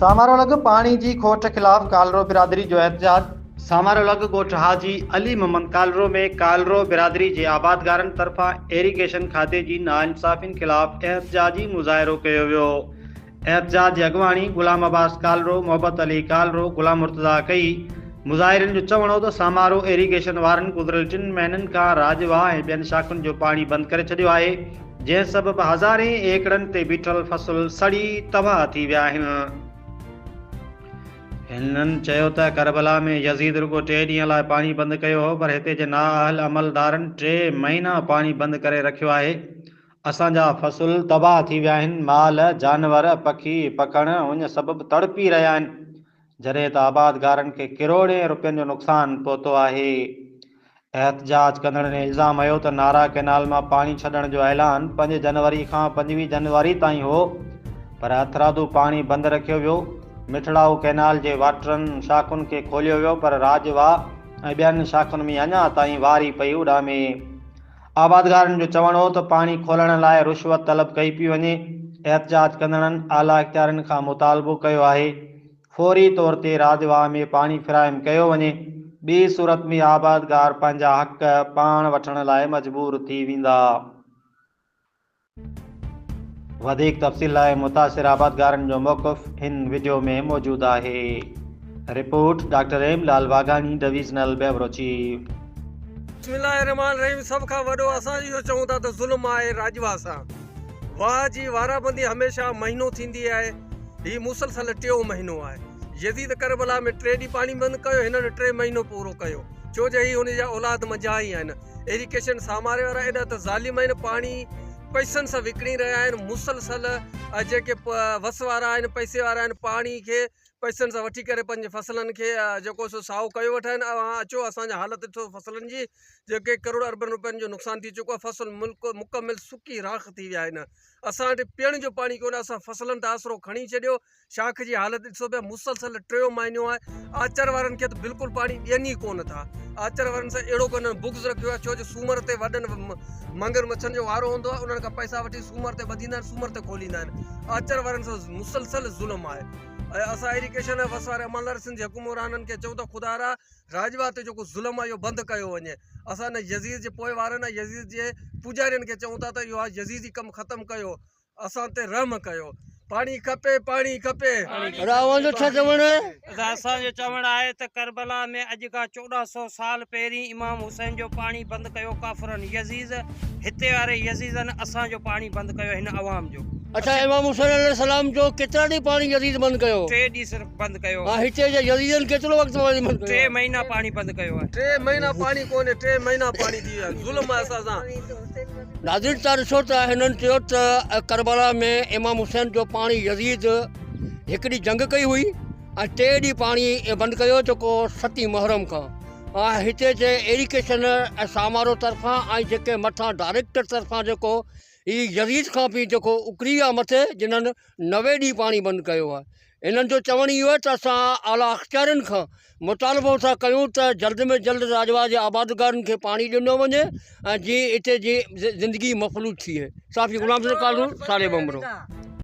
سامارو لڳ پاڻي جي کوٽ خلاف ڪالرو برادري جو احتجاج. سامارو لڳ ڳوٺ حاجي علي محمد ڪالرو ۾ ڪالرو برادري جي آبادگارن طرفان ايريگيشن کاتي جي ناانصافين خلاف احتجاجي مظاهرو ڪيو ويو. احتجاج جي اڳواڻي غلام عباس ڪالرو، محبت علي ڪالرو، غلام مرتضيٰ ڪئي. مظاهرين جو چوڻ هو ته سامارو ايريگيشن وارن گذريل ٽن مهينن کان راڄ واهه ۽ ٻين شاخن جو پاڻي بند ڪري ڇڏيو آهي، جنهن سبب هزارين ايڪڙن تي بيٺل فصل سڙي تباهه ٿي ويا آهن. هنن چيو ته ڪربلا ۾ يزيد رڳو ٽي ڏينهن لاء پاڻي بند ڪيو هو پر هتي جي نااهل عملدارن ٽي مهينا پاڻي بند ڪري رکيو آهي، اسان جا فصل تباهه ٿي ويا آهن، مال، جانور، پکي، پکڻ اڃ سبب تڙپي رهيا آهن، جڏهن ته آبادگارن کي ڪروڙين رپين جو نقصان پهتو آهي. احتجاج ڪندڙن الزام هنيو ته نارا ڪئنال مان پاڻي ڇڏڻ جو اعلان پنج جنوري کان 25 جنوري تائين هو پر هٿرادو پاڻي بند رکيو ويو، مٺڙائو ڪئنال جي واٽرن شاخن کي کوليو ويو پر راڄ واهه ۽ ٻين شاخن ۾ اڃا تائين واري پئي اڏامي. آبادگارن جو چوڻ هو ته پاڻي کولڻ لاء رشوت طلب ڪئي پئي وڃي، احتجاج ڪندڙن اعليٰ اختيارين کان مطالبو ڪيو آهي فوري طور تي راڄ واهه ۾ پاڻي فراهم ڪيو وڃي، ٻي صورت ۾ آبادگار پنهنجا حق پاڻ وٺڻ لاء مجبور ٿي ويندا. وڌيڪ تفصيل لاء متاثر آبادگارن جو موقف هن وڊيو ۾ موجود آهي. Report, doctor M Lal Waghani, divisional bureau chief. بسم الله الرحمٰن الرحيم سڀ کان وڏو اسان اهو چئون ٿا ته ظلم آهي راڄوا سان واهه جي وارابندي هميشه مهينو ٿيندي آهي هي مسلسل ٽيون مهينو آهي يزيد ڪربلا ۾ ٽي ڏينهن پاڻي بند ڪيو هنن ٽي مهينو پورو ڪيو ڇو جو هي هن جا اولاد منجهان ئي آهن ايريگيشن ساماري وارا ايڏا ته ظالم آهن پاڻي پئسن سان وڪڻي رهيا آهن مسلسل جيڪي وس وارا آهن پئسي وارا آهن پاڻي کي پئسن سان وٺي ڪري پنهنجي فصلن کي جيڪو سو سائو ڪيو ويٺا آهن اوهان اچو اسان جا حالت ڏسو فصلن جي جيڪي ڪروڙ اربن روپين جو نقصان ٿي چڪو آهي فصل ملڪ مڪمل سڪي راخ ٿي ويا آهن اسان وٽ پيئڻ جو پاڻي ڪونهي اسان فصلن تي آسرو کڻي ڇڏيو شاخ جي حالت ڏسو پيا مسلسل ٽيون مهينو آهي آچر وارن کي ته بلڪل پاڻي ڏين ئي ڪونه ٿا آچر وارن سان اهڙو ڪنن بغض رکيو آهي ڇو جو سومر تي وڏن منگر مڇن جو وارو هوندو آهي انهن کان پئسا وٺي سومر تي ٻڌيندا آهن سومر تي کوليندا آهن آچر وارن سان مسلسل ظلم آهي ۽ اسان ايريگيشن ۽ وس واري عملدار سنڌ جي حڪمرانن کي چئون ٿا خدا را راڄوا تي جيڪو ظلم آهي اهو بند ڪيو وڃي اسان ان يزيد جي پوء وارن ۽ يزيد جي پوڄارين کي چئون ٿا ته اهو يزيدي ڪم ختم ڪيو اسان تي رحم ڪيو. پاڻي کپي پاڻي کپي. ادا اوهان جو ڇا چوڻ آهي؟ ادا اسان جو چوڻ آهي ته ڪربلا ۾ اڄ کان 14 سو سال پهرين امام حسين جو پاڻي بند ڪيو ڪافرن يزيد هتي واري يزيدن اسان جو پاڻي بند ڪيو هن عوام جو. اڇا امام حسين عليه السلام جو ڪيترا ڏينهن پاڻي يزيد بند ڪيو؟ ٽي ڏينهن صرف بند ڪيو. ها هتي جي يزيدن ڪيترو وقت پاڻي بند ڪيو؟ ٽي مهينا پاڻي بند ڪيو آهي. ٽي مهينا پاڻي ڪونهي ٽي مهينا پاڻي ٿي ويو آهي ظلم آهي اسان سان. ناظرين تان ڏسو ته هنن چيو ته ڪربلا ۾ امام حسين جو پاڻي يزيد هڪ ڏينهن جنگ ڪئي هئي ۽ ٽي ڏينهن پاڻي بند ڪيو جيڪو ستين محرم کان ۽ هتي جي ايريگيشن ۽ سامارو طرفان ۽ جيڪي مٿان ڊائريڪٽر طرفان جيڪو هي يزيد کان به جيڪو اڪري ويا مٿي جنھن نوي ڏينهن پاڻي بند ڪيو آهي انهن جو چوڻ اهو آهي ته اسان اعليٰ اختيارين کان مطالبو ٿا ڪيون ته جلد ۾ جلد راڄواهه جي آبادگارن کي پاڻي ڏنو وڃي ۽ جيئن اتي جي زندگي مفلوج ٿئي. صحافي غلام حسين ڪالهوڙ، صالح ٻنڀرو.